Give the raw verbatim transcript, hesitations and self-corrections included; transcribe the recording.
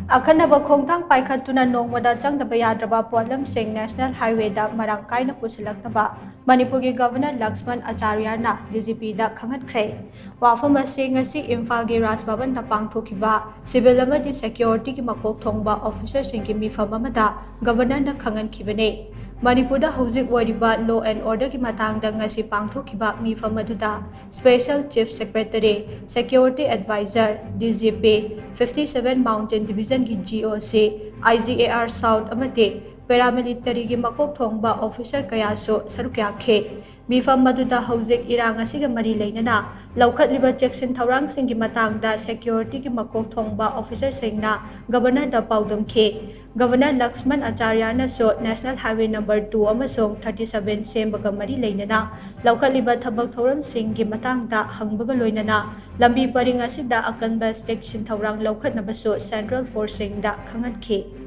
ꯑꯈꯟꯅꯕ ꯈꯣꯡꯊꯥꯡ ꯄꯥꯏꯈꯠꯇꯨꯅ ꯅꯣꯡꯃꯗ ꯆꯪꯗꯕ ꯌꯥꯗ꯭ꯔꯕ ꯄꯣꯠꯂꯝꯁꯤꯡ National Highwayꯗ ꯃꯔꯥꯡ ꯀꯥꯏꯅ ꯄꯨꯁꯤꯜꯂꯛꯅꯕ ꯃꯅꯤꯄꯨꯔꯒꯤ Governor ꯂꯛꯁꯃꯟ ꯑꯆꯥꯔꯌꯥꯅ DGPꯗ ꯈꯪꯍꯟꯈ꯭ꯔꯦ꯫ ꯋꯥꯐꯝ ꯑꯁꯤ ꯉꯁꯤ ꯏꯝꯐꯥꯜꯒꯤ ꯔꯥꯖ ꯚꯕꯟꯗ ꯄꯥꯡꯊꯣꯛꯈꯤꯕ civil ꯑꯃꯗꯤ securityꯒꯤ ꯃꯀꯣꯛ ꯊꯣꯡꯕ officerꯁꯤꯡꯒꯤ ꯃꯤꯐꯝ ꯑꯃꯗ Governorꯅ ꯈꯪꯍꯟꯈꯤꯕꯅꯤ꯫ ꯃꯅꯤꯄꯨꯔꯗ ꯍꯧꯖꯤꯛ ꯑꯣꯏꯔꯤꯕ law and orderꯒꯤ ꯃꯇꯥꯡꯗ ꯉꯁꯤ ꯄꯥꯡꯊꯣꯛꯈꯤꯕ ꯃꯤꯐꯝ ꯑꯗꯨꯗ Special Chief Secretary, Security Advisor, DGP, fifty seven Mountain Divisionꯒꯤ GOC, IGAR South ꯑꯃꯗꯤ paramilitaryꯒꯤ ꯃꯀꯣꯛ ꯊꯣꯡꯕ officer ꯀꯌꯥꯁꯨ ꯁꯔꯨꯛ ꯌꯥꯈꯤ꯫ ꯃꯤꯐꯝ ꯑꯗꯨꯗ ꯍꯧꯖꯤꯛ ꯏꯔꯥꯡ ꯑꯁꯤꯒ ꯃꯔꯤ ꯂꯩꯅꯅ ꯂꯧꯈꯠꯂꯤꯕ ꯆꯦꯛꯁꯤꯟ ꯊꯧꯔꯥꯡꯁꯤꯡꯒꯤ ꯃꯇꯥꯡꯗ securityꯒꯤ ꯃꯀꯣꯛ ꯊꯣꯡꯕ officerꯁꯤꯡꯅ Governorꯗ ꯄꯥꯎꯗꯝꯈꯤ꯫ Governor Lakshman ꯑꯆꯥꯔꯌꯥꯅꯁꯨ National Highway number two ꯑꯃꯁꯨꯡ thirty seven ꯁꯦꯝꯕꯒ ꯃꯔꯤ ꯂꯩꯅꯅ ꯂꯧꯈꯠꯂꯤꯕ ꯊꯕꯛ ꯊꯧꯔꯝꯁꯤꯡꯒꯤ ꯃꯇꯥꯡꯗ ꯍꯪꯕꯒ ꯂꯣꯏꯅꯅ ꯂꯝꯕꯤ ꯄꯔꯤꯡ ꯑꯁꯤꯗ ꯑꯀꯟꯕ ꯆꯦꯛꯁꯤꯟ ꯊꯧꯔꯥꯡ ꯂꯧꯈꯠꯅꯕꯁꯨ central forceꯁꯤꯡꯗ ꯈꯪꯍꯟꯈꯤ꯫